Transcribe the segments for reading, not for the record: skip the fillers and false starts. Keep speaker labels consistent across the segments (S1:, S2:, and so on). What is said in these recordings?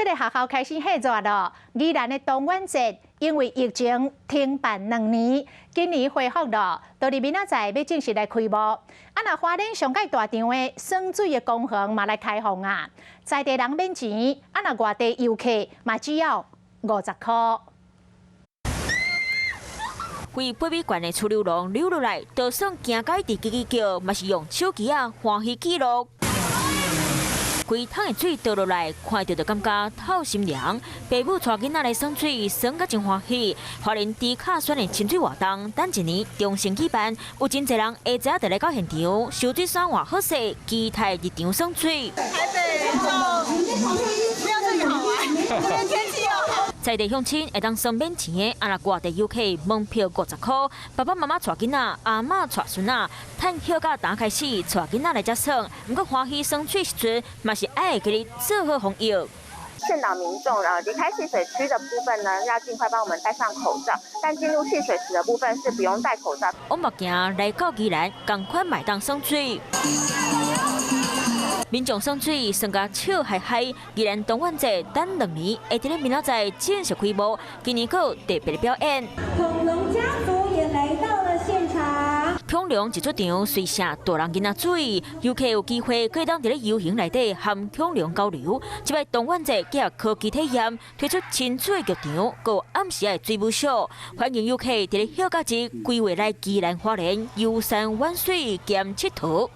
S1: 這个學校開始火熱咯。宜蘭的東元節因為疫情停辦2年，今年恢復咯，到佇明仔載欲正式來開幕。啊，若花蓮上蓋大場的耍水的公園嘛來開放啊，在地人免錢，啊，若外地遊客嘛只要50箍。
S2: 規八米懸的出溜龍溜落來，就算驚甲一直吱吱叫，嘛是用手機仔歡喜記錄。規桶的水倒落來，看著就感覺透心涼。爸母帶囡仔來耍水，耍甲真歡喜。花蓮豬腳選的親水活動，等一年重新舉辦，有真濟人下早就來到現場，收水衫換好勢，期待入場耍水。
S3: 台北就沒有這個好玩，這邊天氣又好。
S2: 在地鄉親會當耍免錢的，啊若外地遊客門票50箍。爸爸媽媽帶囡仔，阿嬤帶孫仔，趁歇到當開始帶囡仔來遮耍。毋過歡喜耍水時陣，嘛是愛會記得做好防疫。
S4: 勸導民眾離開戲水區的部分呢，要盡快幫我們戴上口罩。但進入戲水池的部分是不用戴口罩。
S2: 往目行來到宜蘭，仝款嘛會當耍水。民眾耍水耍甲笑嗨嗨，宜蘭東元節等2年，會佇咧明仔載正式開幕。今年閣有特別的表演。
S5: 恐龍家族也來到了現場。
S2: 恐龍一出場，隨聲大人囡仔注意，遊客有機會可以當佇咧遊行內底和恐龍交流。這擺東元節結合科技體驗，推出親水劇場，閣有暗時的水舞秀，歡迎遊客佇咧歇假日規劃來宜蘭花蓮遊山玩水兼𨑨迌。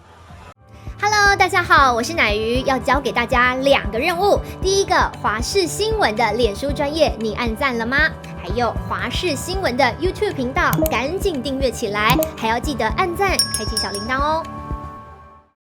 S6: Hello，大家好，我是奶魚，要交給大家兩個任務。第一個，華視新聞的臉書專頁，你按讚了嗎？還有華視新聞的 YouTube 頻道，趕緊訂閱起來，還要記得按讚，開啟小鈴鐺哦。